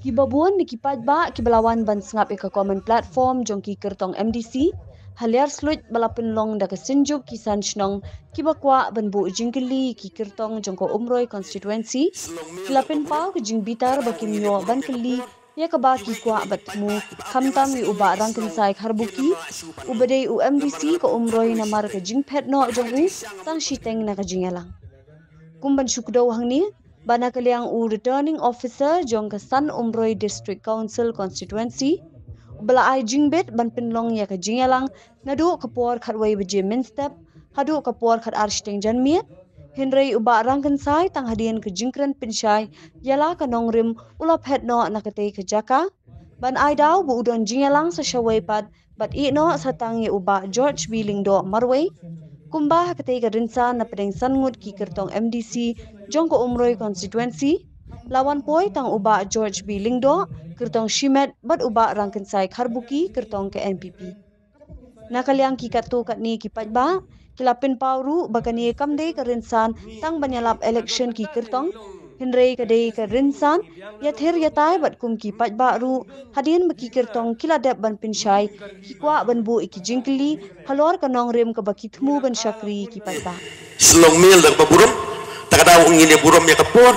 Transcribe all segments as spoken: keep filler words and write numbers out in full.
Kiba bun na ki paidbah kiba la wan ban sngap ïa ka common platform jong ki kyrtong M D C ha Liar Sluit ba la pynlong da ka Synjuk ki San Shnong kiba kwah ban buh jingkylli ki kyrtong jong ka Umroi constituency, ki la pynpaw ka jingbitar ba kim ïoh ban kylli ïa kaba ki kwah bad thmu, khamtam ïa u Bah Rangkynsai Kharbuki uba dei u M D C ka Umroi, namar ka jingphet noh jong u tang shiteng na ka jingïalang. Kum ban shu kdew hangne, ba na ka liang u Returning Officer jong ka San Umroi District Council Constituency uba la ai jingbit ban pynlong ïa ka jingïalang naduh ka por khatwei baje mynstep haduh ka por khatar shiteng janmiet, hynrei u Bah Rangkynsai tang hadien ka jingkren pynshai ïa la ka nongrim u la phet noh na katei ka jaka ban ai daw ba u don jingïalang sa shawei pat bad ïeh noh sa tang ïa u Bah George B Lyngdoh marwei kumba ha katei ka rynsan na pdeng san ngut ki kyrtong M D C jong ka Umroi constituency la wan poi tang u Bah George B Lyngdoh kyrtong shimet bad u Bah Rangkynsai Kharbuki kyrtong ka N P P. Na ka liang ki katto katne ki paidbah ki la pynpaw ruh ba kane kam dei ka rynsan tang ban ïalap election ki kyrtong, hynrei ka dei ka rynsan ïathir ïatai bad kum ki paidbah ruh hadien ba ki kyrtong ki la dep ban pynshai ki kwah ban buh ïa ki jingkylli halor ka nongrim kaba ki thmu ban shakri ïa ki paidbah. Shnong Miel da kaba burom, ta ka daw ngin ïa burom ïa ka por.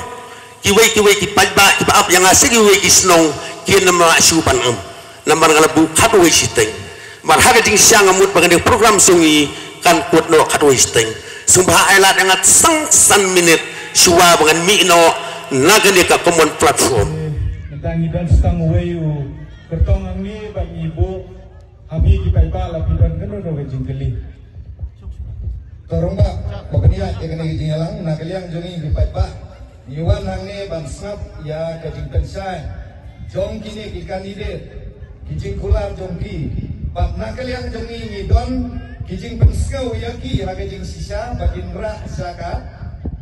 Kiwei kiwei ki paidbah kiba ap ïa nga sha kiwei ki shnong kin ym lah shuh ban ym. Namar nga la buh khatwei shiteng. Namar ha ka jingshisha nga mut ba kane ka program jong ngi kan kut noh khatwei shiteng. Sngewbha ai lad ïa nga tang san minit shuwa ba ngan mih noh na kane ka common platform. Mynta ngi don tang uwei u kyrtong hangne ba ngi buh ha phi ki paidbah, la phi don kano kano ka jingkylli. To rangbah, ba pynïaid ïa kane ka jingïalang, na ka liang jong ngi ki paidbah ngi wan hangne ban sngap ïa ka jingpynshai jong kine ki candidate, ki jingkular jong ki. Bad na ka liang jong ngi ngi don ki jingpynsngew ïa ki ha ka jingshisha ba kin rah sha ka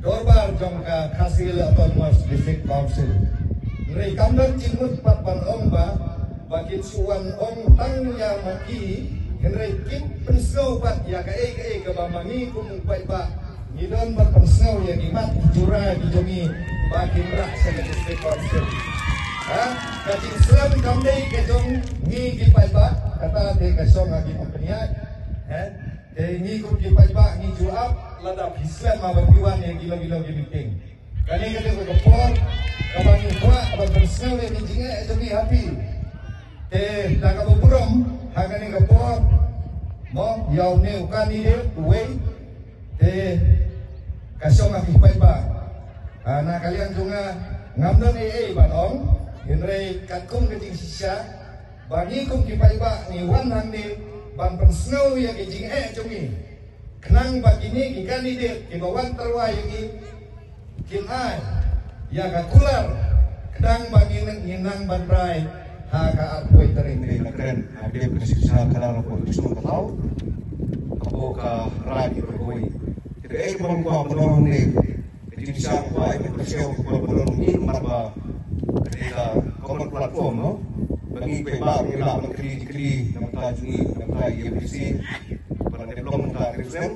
dorbar jong ka Khasi Hills Autonomous District Council. Hynrei kam don jingmut pat ban ong ba ba kin shu wan ong tang ïa ma ki, hynrei kin pynsngew pat ïa kaei kaei kaba ma ngi kum u paidbah ngi don ban pynsngew ïa ki mat ki jura ki jong ngi ba kin rah sha ka district council. Ha, ka jingslem kam dei ka jong ngi ki paidbah, kata te ka shong ha ki pynïaid. Ha, te ngi kum ki paidbah ngi ju ap lada phi slem ma ba phi wan ïa kino kino ki meeting. Kane ka dei ka por kaba ngi kwah ban pynsngew ïa ki jingeh jong ngi ha phi. Te da kaba burom ha kane ka por, mo, ïa une u candidate uwei, te ka shong ha ki paidbah. Ha, na ka liang jong nga ngam don ei ei ban ong, hynrei katkum ka jingshisha ba ngi kum ki paidbah ngi wan hangne ban pynsngew ïa ki jingeh jong ngi. Khnang ba kine ki candidate kiba wan tyrwa ïa ngi kin ai ïa ka kular khnang ba ngin, ngin nang ban rai ha ka arphew tarik. Te la kren ha dep ka shisha ka la ko tu sum ka tau ka bo ka rai ki ko. Te ei ba ko ba no ne ka jingshisha ko ai ka shisha ko ba no ni mar ba ka dei ka common platform, no? Ba ngi pynbna ngi la ban kri kri na bynta jong ngi, na bynta M D C, ba na dep long na bynta ka represent.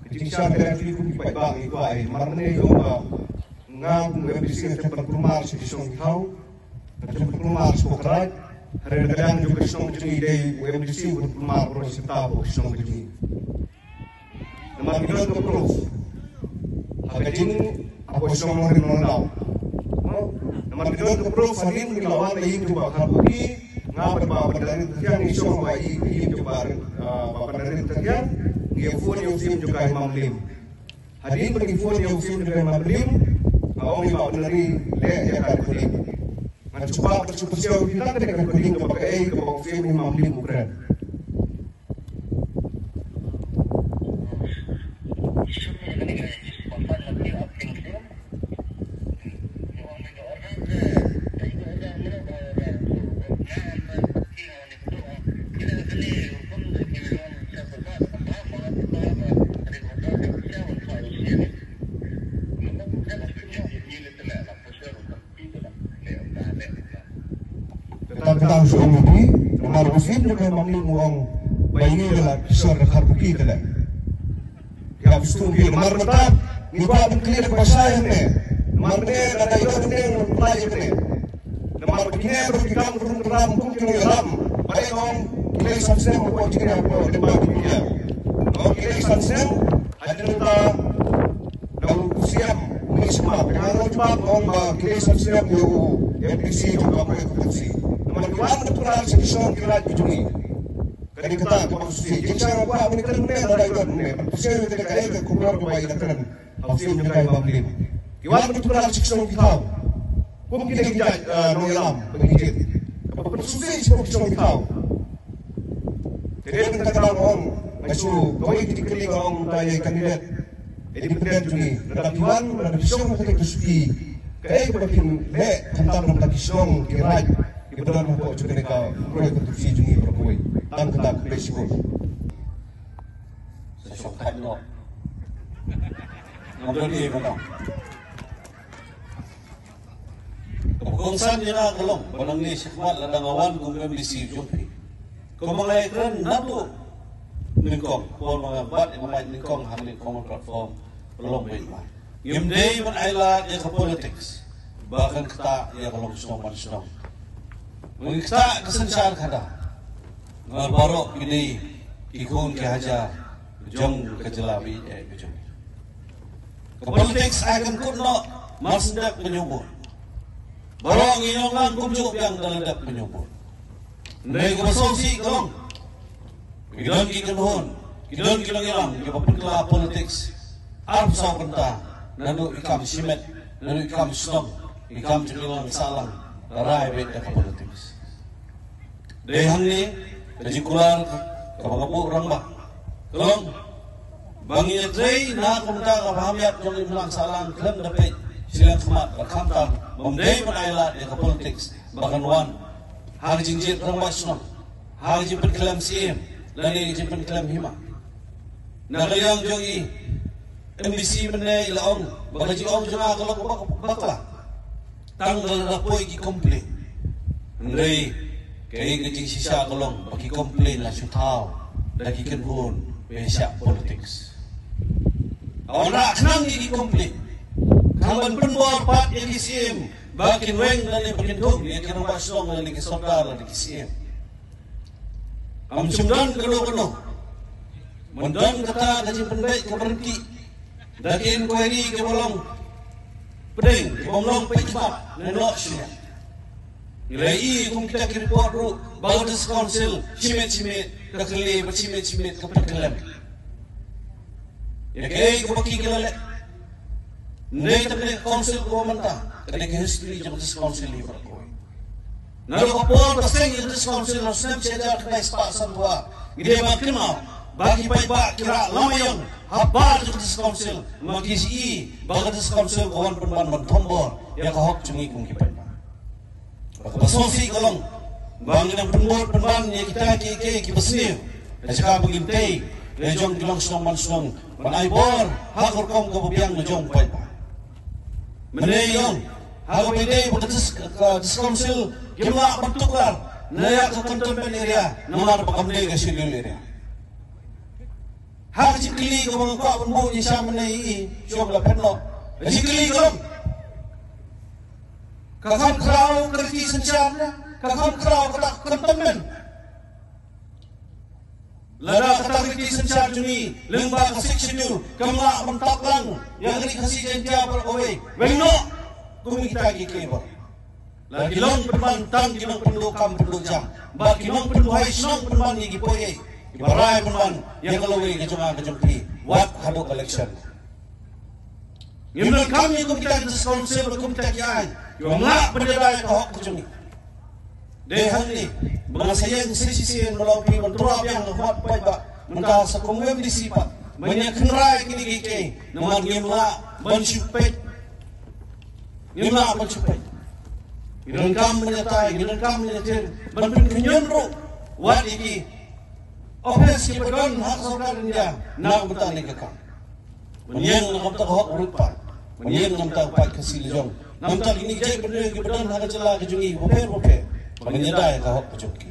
Ka jingshisha ka dei kum ki paidbah ngi kwah, eh, mar ne ong ba nga kum u M D C nga shem ban kulmar sha ki shnong ki thaw, nga shem ban kulmar sha Pokraj. Hynrei na ka liang jong ka shnong jong ngi dei u M D C u ban kulmar baroh shi katta ki shnong jong ngi. Namar ngi don ka proof ha ka jing hapoh shnong Nongrim Nongdaw. Namar ngi don ka proof hadien ngi la wan la ïing jong Bah Kharbuki, nga bad Bah Bandarin Tyrkiang ngi shong ha ïing, ïing jong Bah, ah, Bah Bandarin Tyrkiang, ngi ïa phone ïa u Syiem jong ka i Mam Lim. Hadien ba ngi phone ïa u Syiem jong ka i Mam Lim, nga ong ïa Bah Bandarin leh ïa ka recording. Ngan shu ba, ngan shu pynshai ïa phi tang ka recording kaba kaei kaba u Syiem i Mam Lim u kren. Tang tang shu ong ïa phi, namar u Syiem jong ka i Mam Lim u ong ba ine la ki shor ka Kharbuki te leh. Ïa phi sngewthuh phi namar mynta Ngi kwah ban kylli da ka bashai hangne. Namar mynne lada ïoh mynne ngan pynlait ïa kane. Namar ba kine baroh ki kam ka rum ka ram kum ki nongïalam. Ba dei ka ong ki lei san snem hapoh jingïalam hapoh lem bad ki nongïalam. Namar ki lei san snem hadien nangta da u C M u ngi sngewbha. Ka nong jubab ka ong ba ki lei san snem ïa u M D C jong ka Mawlai Constituency. Namar ki wan ban tynrai sha ki shnong ki raid ki jong ngi. Ka dei kata kaba shisha. Jingshai ba mynne kane mynne lada ïoh mynne ban pynshai ïa kane ka khubor kaba ïa kane. Hapdeng jong ka Imam Lane. Ki wan ban tynrai sha ki shnong ki thaw. Kum ki dei ki jait, eh, nongïalam ba ngi jied. Kaba pynsuhsih sha ki shnong ki thaw. Te dei kata ka daw ong nga shu kawei ka jingkylli ka ong ta ïa i candidate independent jong ngi. Lada ki wan lada ki shong ha kata ka suki. Kaei kaba kin leh khamtam na kata ki shnong ki raid kiba don hapoh jong kane ka Mawlai Constituency jong ngi baroh kawei. Tang kata kaba shisha. Sa shong thait noh. Ngam don ei ban ong. Kaba kongsan ïa nga ka long ba nangne shakhmat lada nga wan kum M D C jong phi, kumba nga ïakren naduh nyngkong, por ba nga bat ïa ka mic nyngkong ha kane ka common platform, ka long ba ïa nga, ngim dei ban ailad ïa ka politics ba kan ktah ïa ka long shnong man shnong. Ngi ktah ka synshar khadar. Nga baroh ki dei ki khun ki hajar jong ka jylla ba ïeit ka jong ngi. Ka politics ai kan kut noh mar syn dep ka ñiewbun. Baroh ngi ïong lang kumjuh biang da la dep ka ñiewbun. Hynrei kaba sngewsih ka long ki don ki kynhun, ki don ki nongïalam kiba pynkylla politics arphew saw kynta naduh i kam shimet, naduh i kam shnong, i kam jingïalang sahlang, la rai beit da ka politics. Dei hangne ka jingkular kaba nga buh rangbah ka long ba ngi ïatrei na ka bynta ka baham ïap jong ka imlang sahlang khlem da peit shiliang khmat, bad khamtam bym dei ban ailad ïa ka politics ba kan wan ha ka jingjied rangbah shnong, ha ka jingpynkhlem C M lane ka jingpynkhlem hima. Na ka liang jong i M D C mynne i la ong ba ka jingong jong nga ka long kaba bakla. Tang ba la poi ki complain. Hynrei kaei ka jingshisha ka long ba ki complain la shu thaw da ki kynhun ba ïa shah politics. Ka wanrah khnang ïa ki complain, khnang ban pynbor pat ïa ki C M ba kin weng lane ba kin thung ïa ki rangbah shnong lane ki sordar lane ki C M. Kam shym don kano kano. Ban don kata ka jingpynbeit kaba ryntih da ki inquiry kiba long pdeng, kibym long paidbah ne noh shiliang. Ngi la ïohi kum kita ki report ruh ba ka District Council shimet shimet ka kylli bad shimet shimet ka pynkyllem ïa kaei kaba ki ki la leh. Ym dei tang kane ka council kaba mynta, ka dei ka history jong ka District Council hi baroh kawei. Naduh ka por ba seng ïa ka District Council ha u snem shi hajar khyndai spah sanphew ar, ngi dei ban kynmaw ba ki paidbah ki rah lama ïong ha bar jong ka District Council, ma ki ïohi ba ka District Council ka wan pynban ban thombor ïa ka hok jong ngi kum ki paidbah. Ba kaba sngewsih ka long ba ngin nang pynbor pynban ïa kita kiei kiei kiba sniew, ha jaka ba ngin tei la jong ki longshnong manshnong ban ai bor ha ka rukom kaba biang la jong paidbah. Mynne i ong ha kaba ïadei bad ka Dis-, ka District Council kim lah ban tuklar na ïa ka cantonment area namar ba kam dei ka schedule area. Ha ka jingkylli kaba nga kwah ban buh ïa sha mynne i, shuwa ba la phet noh, ka jingkylli ka long, ka kham khraw ka riti synshar ne ka kham khraw kata ka cantonment? Lada kata ka riti synshar jong ngi lyngba ka Sixth Schedule kam lah ban tap lang ïa ka Ri Khasi Jaiñtia baroh kawei, weng noh kum kita ki khlem bor. La ki long pynban tang ki nongpynduh kam pynduh jam bad ki nongpynduh hai shnong pynban ïa ki poi ei kiba rai pynban ïa ka lawei ka jong nga ka jong phi wat haduh ka election. Ngim donkam ïa kum kita ki District Council bad kum kita ki aiñ kiba mlak ban ïada ïa ka hok ka jong ngi. Dei hangne ba nga sa ïeng sa shisien ba long phi ban tyrwa biang ha khmat paidbah mynta sa kum u M D C pat ban ïa kynrai kine kiei kiei namar ngim lah ban shu peit. Ngim lah ban shu peit. Ngi donkam ban ïatai, ngi donkam ban ïatai ban pynkhynñion ruh wat ïa ki office kiba don ha ka sorkar India na ka bynta kane ka kam. Ban ïeng na ka bynta ka hok ruh pat, ban ïeng na ka bynta ka paid Khasi la jong, na ka bynta kine ki jaitbynriew kiba don ha ka jylla ka jong ngi bapher bapher, ban ïada ïa ka hok ka jong ki.